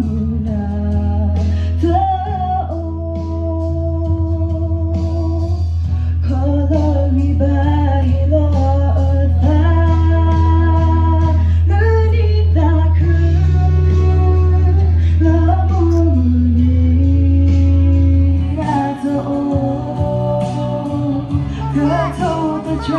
မုၢ်လၢ်သအိၣ် ခီလၢဂံၢ်ဘါဟ့ၣ်လီၤအသး မုၢ်နံၤသးခု လၢမုၢ်နံၤအသအိၣ် ကထိၣ်သတြီ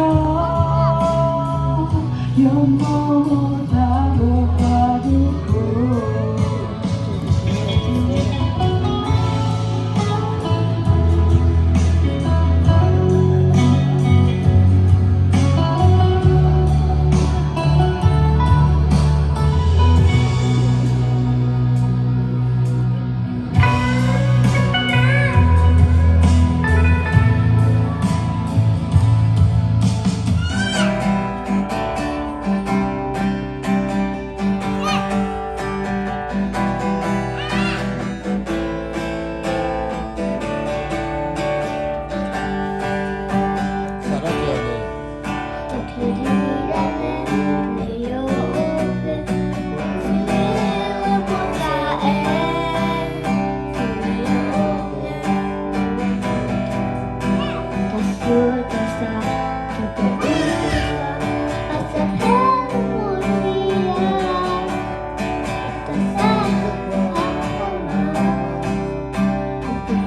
ယမိၢ်သးမိၢ်ပှၢ်ဒိၣ်ခိၣ်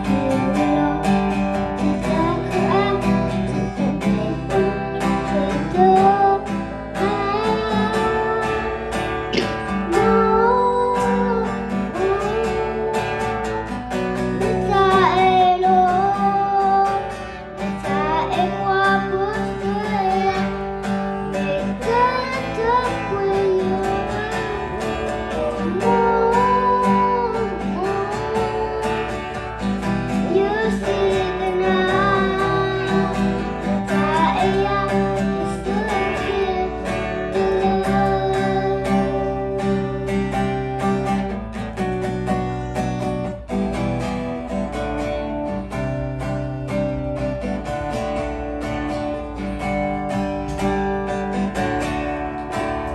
တၢ်ဘျုးဒ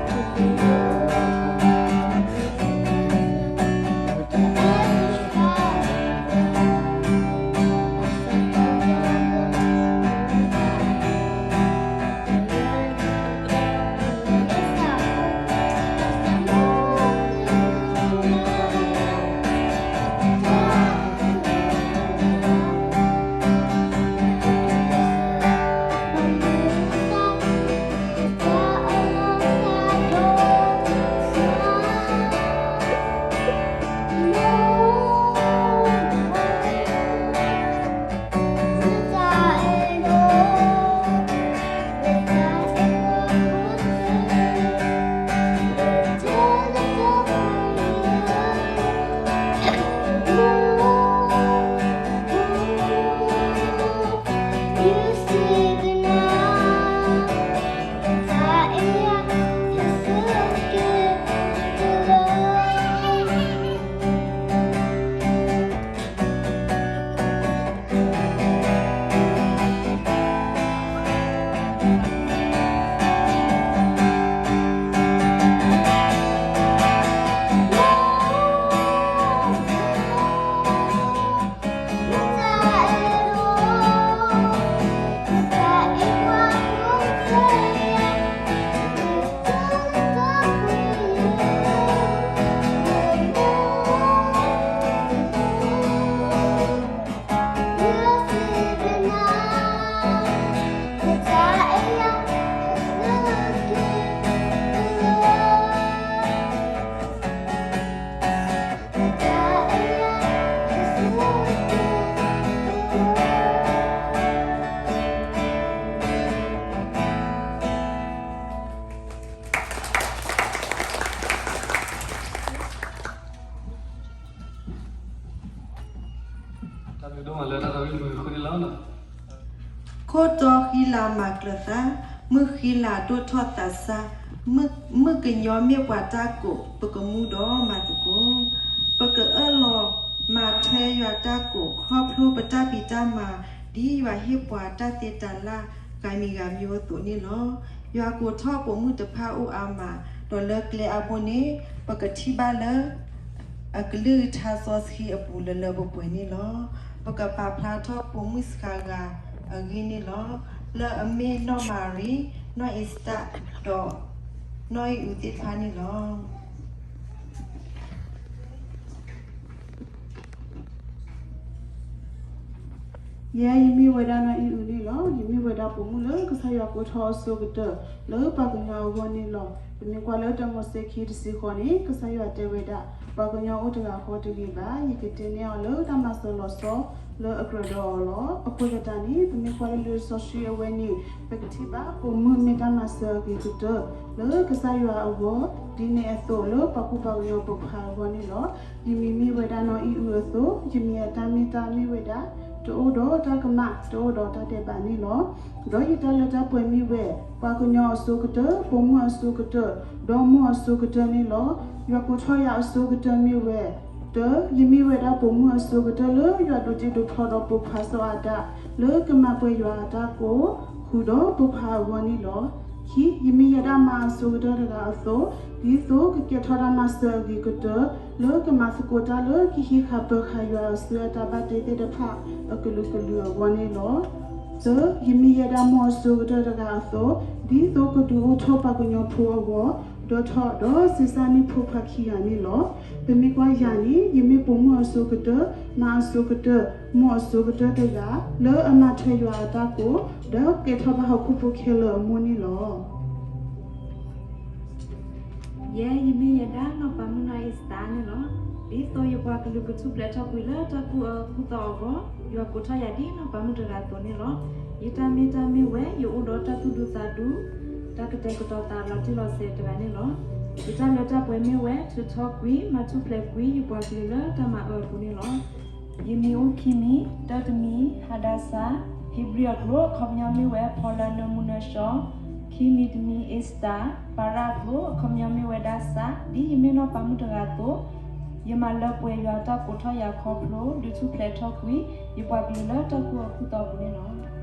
ိၣ်မးလၢတၢ်သးဝံၣ်လွံၢ်ဃုန့ၣ်လီၤ. ခိၣ်တီဃံလၤမၤကျၢၤသး, မုၢ်ဃံလၤဒိၣ်ထီၣ်သးစၢ်, မုၢ်ကညီမ့ၢ်ပှၤတၢ်ကိး ပကမူဒီးမၤသကိး, ပကအၢၣ်လီၤမၤထွဲယွၤတၢ်ကိး ခီဖျိပတၢ်ဖံးတၢ်မၤ ဒ်ယွၤဟ့ၣ်ပှၤတၢ်သ့တၢ်လၢ်ဂၤမံၤဂၤမံၤအသိးန့ၣ်လီၤ. ယွၤကိးထီၣ်ပိာ်မုၣ်တဖၣ်အိၣ်အါမး, ဒီးလၢကျဲအါဘိန့ၣ် ပကထံၣ်ဘၣ်လၢ အကလုၢ်ကထါစီဆှံအပူၤလၢလၢပှဲၤပှဲၤန့ၣ်လီၤ. ပကပာ်ဖျါထီၣ်ပိာ်မုၣ်စှၤဂၤအဂ့ၢ်န့ၣ်လီၤ. လၢအမ့ၢ်နီၢ်မၤရံ, နီၢ်အ့ၤစတၢ်, ဒီးနီၢ်အံၣ်အူးသ့ၣ်တဖၣ်န့ၣ်လီၤ. ယဲယမ့ၢ်ဝဲဒၣ်နီၢ်အံၣ်အူးန့ၣ်လီၤ. ယမ့ၢ်ဝဲဒၣ်ပိာ်မုၣ်လၢကစၢ်ယွၤကိးထီၣ်အစိကတၢၢ်လၢပှၤကညီအဂီၢ်န့ၣ်လီၤ. ပမ့ၢ်ကွၢ်လၢတၢမိၤၡ့ခံတဆံဃိးန့ၣ် ကစၢ်ယွၤတဲဝဲဒၣ်, ပှၤကညီအိၣ်တဂၤဃီတဂ့ၤဘၣ်. ယကတဲန့ၢ်အီၤလၢတၢ်မၤစၢၤလီၤဆီလၢအကြၢးဒီးအီၤလီၤ. အဃိသတးန့ၣ် ပမ့ၢ်ကွၢ်လၢလံာ်စီဆှံအဝဲန့ၣ် ပကထံၣ်ဘၣ်ပိာ်မုၣ်မ့ၢ်တၢ်မၤစၢၤအဂ့ၤကတၢၢ်လၢကစၢ်ယွၤအဂီၢ်, ဒ်န့ၣ်အသိးလၢပှၤကူပှၤကညီပိာ်ခွါအဂီၢ်န့ၣ်လီၤ. ယမံၤမ့ၢ်ဝဲဒၣ်နီၢ်အံၣ်အူးအသိး, ယမံၤအတၢ်မ့ၢ်တၢ်မ့ၢ်ဝဲဒၣ်, တအိၣ်ဒီးတၢ်ကမၣ်, တအိၣ်ဒီးတၢ်ဒဲးဘးန့ၣ်လီၤ. ဒီးယတၢ်လၢတၢ်ပှဲၤမ့ၢ်ဝဲ, ပှၤကညီအစိကတၢၢ်, ပိာ်မုၣ်အစိကတၢၢ်, ဒီးမိၢ်အစိကတၢၢ်န့ၣ်လီၤ. ယွၤကိးထီၣ်ယၤအစိကတၢၢ်မ့ၢ်ဝဲ, တၢ, ယမ့ၢ်ဝဲဒၣ်ပိာ်မုၣ်အစိကတၢၢ်လၢယွၤဒိးတ့ဒိးဖျီဒီးပိာ်ခွါစီၤအၤဒၣ်, လၢကမၤပှဲၤယွၤအတၢ်ကိး, ဃုာ်ဒီးပိာ်ခွါအဂီၢ်န့ၣ်လီၤ. ခံ, ယမ့ၢ်ယဲဒၣ်မါအစိကတၢၢ်တဂၤအသိး, ဒ်သိးကကဲထီၣ်တၢ်မၤစၢၤအဂ့ၤကတၢၢ်, လၢကမၤသကိးတၢ်လၢကဟံးဃာ်ပၢၤဃာ်ယွၤအစုအတၢ်ဘၣ်တ့သ့ၣ်တဖၣ်အကလုာ်ကလုာ်အဂီၢ်န့ၣ်လီၤ. သၢ, ယမ့ၢ်ယဲဒၣ်မိၢ်အစိကတၢၢ်တဂၤအသိး, ဒ်သိးကဒုးအိၣ်ထီၣ်ပှၤကညီဖိအဂီၢ်, ဒီးထီၣ်ဒီးဆံးစၢ်န့ၢ်ဖိခွါခံဂၤန့ၣ်လီၤ. ပမ့ၢ်ကွၢ်ယၤန့ၣ် ယမ့ၢ်ပိာ်မုၣ်အစိကတၢၢ်, မါအစိကတၢၢ်, မိၢ်အစိကတၢၢ်တဂၤ, လၢအမၤထွဲယွၤအတၢ်ကိး, ဒီးကဲထီၣ်ဘၣ်ဟီၣ်ခိၣ်ဖိခဲလၢာ်အမိၢ်န့ၣ်လီၤ. ယဲယမ့ၢ်ယဲဒၣ်နီၢ်ပၤမုၣ်နီၢ်အ့ၤစတၢ်န့ၣ်လီၤ. ဒ်သိးယပှၤကလုာ်ကထူၣ်ဖျဲးထီၣ်ကွံာ်လၢတၢ်ကူၣ်အၢကူၣ်သီအဂီၢ်, ယွၤကိးထီၣ်ယၤဒ်နီၢ်ပၤမုၣ်တဂၤအသိးန့ၣ်လီၤ. ယတၢ်မ့ၢ်တၢ်မ့ၢ်ဝဲ, ယအိၣ်ဒီးတၢ်သူၣ်ဒူသးဒူ, တၢ်ကတဲာ်ကတီၤသးလီၤတံၢ်လီၤဆဲးတဂၤန့ၣ်လီၤ. ယတၢ်လၢတၢ်ပှဲၤမ့ၢ်ဝဲ, ထုးထီကွံာ်, မၤထူၣ်ဖျဲးကွံာ် ယပှၤကလုာ်လၢတၢ်မၤအၢအပူၤန့ၣ်လီၤ. ယမံၤအိၣ်ခံမံၤ, တၢတမံၤ ဟဒါစၤ, ဟ့ဘြံၤအကျိာ် အခီပညီမ့ၢ်ဝဲ ဖီလၢနၢမူနၢဆှီ, ခံမံၤတမံၤ အ့စတၢ်, ပၤရၣ်အကျိာ် အခီပညီမ့ၢ်ဝဲဒၣ် စၤ, ဒ်ယမ့ၢ်နီၢ်ပၤမုၣ်တဂၤအသိး, ယမၤလၢပှဲၤယွၤအတၢ်ကိးထီၣ်ယၤခီဖျိ ဒုးထူၣ်ဖျဲးထီၣ်ကွံာ် ယပှၤကလုာ်လၢတၢ်ကူၣ်အၢကူၣ်သီအပူၤန့ၣ်လီၤ.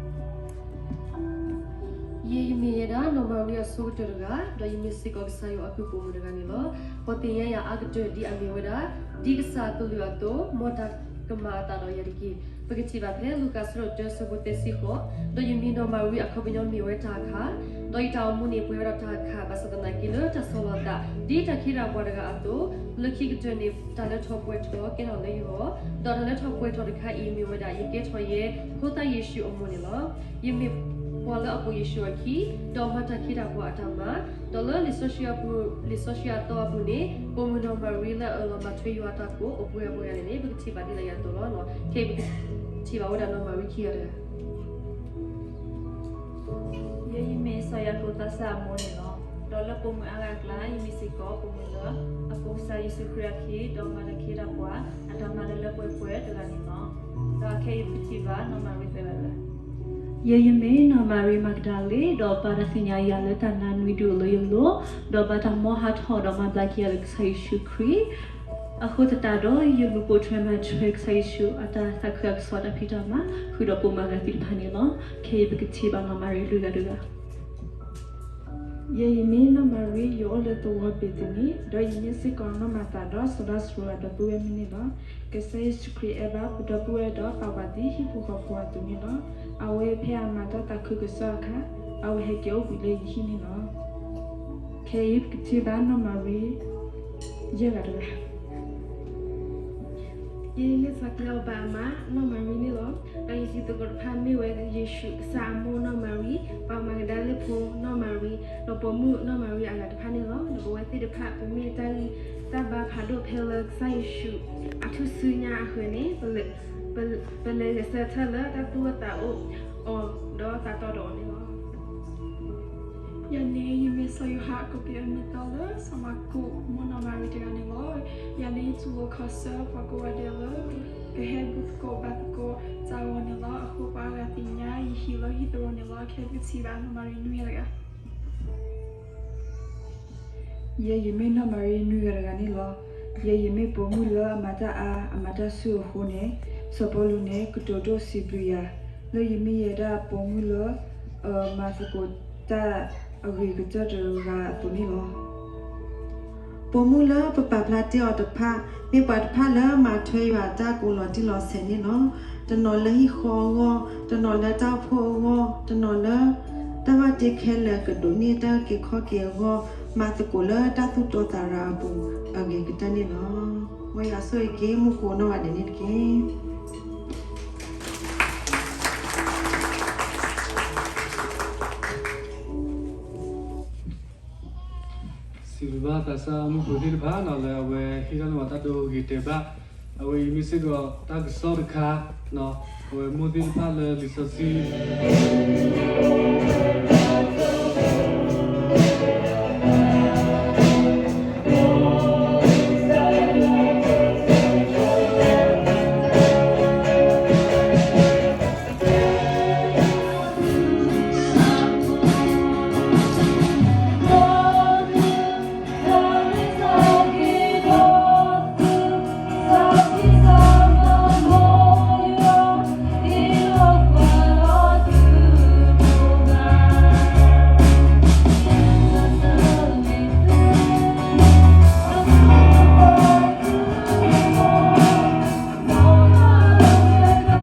ယဲယမ့ၢ်ယဲဒၣ်နီၢ်မၤရံအစိကတၢၢ်တဂၤ, ဒီးယမ့ၢ်စ့ၢ်ကီးကစၢ်ယွၤအကုၢ်ပိာ်မုၣ်တဂၤန့ၣ်လီၤ. ပှၤသ့ၣ်ညါယၤအါကတၢၢ်ဒ်အမ့ၢ်ဝဲဒၣ်, ဒ်ကစၢ်အကလုၢ်အသိး မ်တၢ်ကမၤအသးဒီးယၤတက့ၢ်. ပကထံၣ်ဘၣ်ဖဲလူၤကၣ်အဆၢဒိၣ်တၢ အဆၢဖိသၢဆံဃိး, ဒီးယမံၤနီၢ်မၤရံအခီပညီမ့ၢ်ဝဲတၢ်ခး, ဒီးယတၢ်အိၣ်မူန့ၣ်ပှဲၤဝဲဒီးတၢ်ခး ဘၣ်ဆၣ်သနာ်က့လၢတၢ်ဆီၣ်လီၤသး ဒ်တၢ်ခ့တၢ်ပှၤတဂၤအသိး, လၢခံကတၢၢ်န့ၣ် တၢ်လၢထီၣ်ပှဲၤထီၣ်ကဲထီၣ်လၢယဂီၢ်, ဒီးတၢ်လၢထီၣ်ပှဲၤထီၣ်တခါအံၤမ့ၢ်ဝဲဒၣ် ယကဲထီၣ်ယဲ ဖိသၣ်ယ့ၣ်ၡူးအမိၢ်န့ၣ်လီၤ. ယမ့ၢ်ပှၤလၢအပိာ်ယ့ၣ်ၡူးအခံ, ဒီးမၤတၢ်ခ့တၢ်ပှၤအတၢ်မၤ, ဒီးလၢလံာ်စီဆှံအပူၤ, လံာ်စီဆှံအသီအပူၤန့ၣ် ပိာ်မုၣ်နီၢ်မၤရံလၢအအၢၣ်လီၤမၤထွဲယွၤအတၢ်ကိး အိၣ်ပှဲၤပှဲၤဂၤန့ၣ်န့ၣ် ပကထံၣ်ဘၣ်ဒ်လဲၣ်အသိးလီၤ. ခဲအံၤပကထံၣ်ဘၣ်ဝဲဒၣ်နီၢ်မၤရံခံဂၤတဂၤ ယဲယမ့ၢ်စီၤယၤကိာ်သးစၢ်အမိၢ်န့ၣ်လီၤ. ဒီးလၢပိာ်မုၣ်အါဂၤအကျါ ယမ့ၢ်စ့ၢ်ကီးပိာ်မုၣ်လၢ အပိာ်ကစၢ်ယ့ၣ်ၡူးခရံာ်အခံ ဒီးမၤတၢ်ခ့တၢ်ပှၤ အတၢ်မၤလၢလၢပှဲၤပှဲၤတဂၤန့ၣ်လီၤ. ဒီးခဲအံၤပထံၣ်ဘၣ်နီၢ်မၤရံသၢဂၤလၢ ယဲယမ့ၢ်နီၢ်မၤရံမၤကဒၤလ့ၣ်, ဒီးဘၣ်တၢ်သ့ၣ်ညါယၤလၢတၢ်နါနွံဒူၣ်အလၢယလိၤ, ဒီးဘၣ်တၢ်မီဟးထီၣ်ဒီးမၤဘျါက့ၤယၤဒီးကစၢ်ယ့ၣ်ၡူးခရံာ်, အဃိသတးဒီး ယလူၤပိာ်ထွဲမၤထွဲကစၢ်ယ့ၣ်ၡူးအတၢ်သးခုအကစီၣ်အတၢ်ဖံးတၢ်မၤ ဃုာ်ဒီးပိာ်မုၣ်အဂၤသ့ၣ်တဖၣ်န့ၣ်လီၤ. ခဲအံၤပကထံၣ်ဘၣ်နီၢ်မၤရံလွံၢ်ဂၤတဂၤ ယဲယမ့ၢ်နီၢ်မၤရံ ယအိၣ်လၢသဝီဘ့းသနံ, ဒီးယမ့ၢ်စ့ၢ်ကီးနီၢ်မၤသးဒီးစီၤလါစရူးအဒီပုၢ်ဝဲၢ်မုၣ်န့ၣ်လီၤ. ကစၢ်ယ့ၣ်ၡူးခရံာ်အဲၣ်ဘၣ်ပဒီပုၢ်ဝဲၢ်ဒီးပာ်ပှၤဒ်ဟံၣ်ဖိဃီဖိအသိးန့ၣ်လီၤ. အဝဲဖဲအမၤတၢ်သးခုကစီၣ်အခါ, အဝဲဟဲက့ၤအိၣ်ဘှံးလၢယဟံၣ်န့ၣ်လီၤ. ခဲအံၤပကထံၣ်ဘၣ်နီၢ်မၤရံ ယဲၢ်ဂၤတဂၤ ယဲယမ့ၢ်စီၤကျဲအီၤဘၣ်အမါ နီၢ်မၤရံန့ၣ်လီၤ. ဒီးယတံၤသကိးတဖၣ်မ့ၢ်ဝဲယ့ၣ်ၡူးကစၢ်အမိၢ်နီၢ်မၤရံ, ပှၤမၤကဒၤလ့ၣ်ဖိနီၢ်မၤရံ, ဒီးပိာ်မုၣ်နီၢ်မၤရံအဂၤတဖၣ်န့ၣ်လီၤ. ဒီးပဝဲသ့ၣ်တဖၣ် ပမ့ၢ်တၢ်ဂံၢ်တၢ်ဘါဖးဒိၣ်ဖဲလၢကစၢ်ယ့ၣ်ၡူးအထူၣ်စုညါအဃၢၤန့ၣ်, ပလဲၤဂဲၤဆၢထၢၣ်လၢတၢ်သူၣ်အိၣ်သးအိၣ်အီၤ ဒီးသးတီဒီးအီၤန့ၣ်လီၤ. ယၤန့ၣ် ယမ့ၢ်စီၤယိၤဟၣ် ကိးက့ၤအမံၤသီလၢစီၤမၢ်ကူး မိၢ်နီၢ်မၤရံတဂၤန့ၣ်လီၤ. ယၤန့ၣ်တူၢ်လိာ်ခီၣ်ဆၢပှၤကိးဂၤဒဲးလၢ ကဟဲဘူၣ်သကိးဘါသကိးတၢ်အဂီၢ်န့ၣ်လီၤ. အဃိပှၤအါဂၤသ့ၣ်ညါယဟံၣ်လီၢ်ဟံၣ်သရိာ်န့ၣ်လီၤ. ခဲအံၤပကထံၣ်ဘၣ်နီၢ်မၤရံနွံဂၤတဂၤ ယဲယမ့ၢ်နီၢ်မၤရံနွံဂၤတဂၤန့ၣ်လီၤ. ယဲယမ့ၢ်ပိာ်မုၣ်လၢအမၤတၢ်အါ အမၤတၢ်ဆူၣ်အဃိန့ၣ်, စီၤပီလူးန့ၣ် ကတိၤဒိၣ်စံးဘျုးယၤ လၢယမ့ၢ်ယဲဒၣ်ပိာ်မုၣ်လၢ အမၤသကိးတၢ်အဂ့ၤကတၢၢ်တဂၤအသိးန့ၣ်လီၤ. ပိာ်မုၣ်လၢပပာ်ဖျါတ့ၢ်အီၤတဖၣ် မ့ၢ်ပှၤတဖၣ်လၢမၤထွဲယွၤအတၢ်ကိးလီၤတံၢ်လီၤဆဲးန့ၣ်လီၤ. တနီၤလၢဟံၣ်ဃီအဂီၢ်, တနီၤလၢတၢ်အိၣ်ဖှိၣ်အဂီၢ်, တနီၤလၢတၢ်ဘၣ်တ့ခဲလၢာ်ကဒိးန့ၢ်တၢ်အုၣ်က့ၤခီၣ်က့ၤအဂီၢ်, မၤသကိးလၢတၢ်သူၣ်တီသးရၤအပူၤအဂ့ၤကတၢၢ်န့ၣ်လီၤ. မ်ယွၤဆိၣ်ဂ့ၤက့ၤမူခိၣ်နီၢ်ဂၤဒဲးန့ၣ်တက့ၢ်. စံးဘျုးဘၣ်သးစၢ်မူခိၣ်သ့ၣ်တဖၣ်နီၤ လၢအဝဲဟ့ၣ်တၢ်နီၣ်တၢ်ဒိဂ့ၤတဲာ်ဘၣ်, အဝဲအံၤမ့ၢ်စ့ၢ်ကီးတၢ်ကစီၣ်တခါ, အဝဲမိၢ်သ့ၣ်တဖၣ်လၢလံာ်စီဆှံ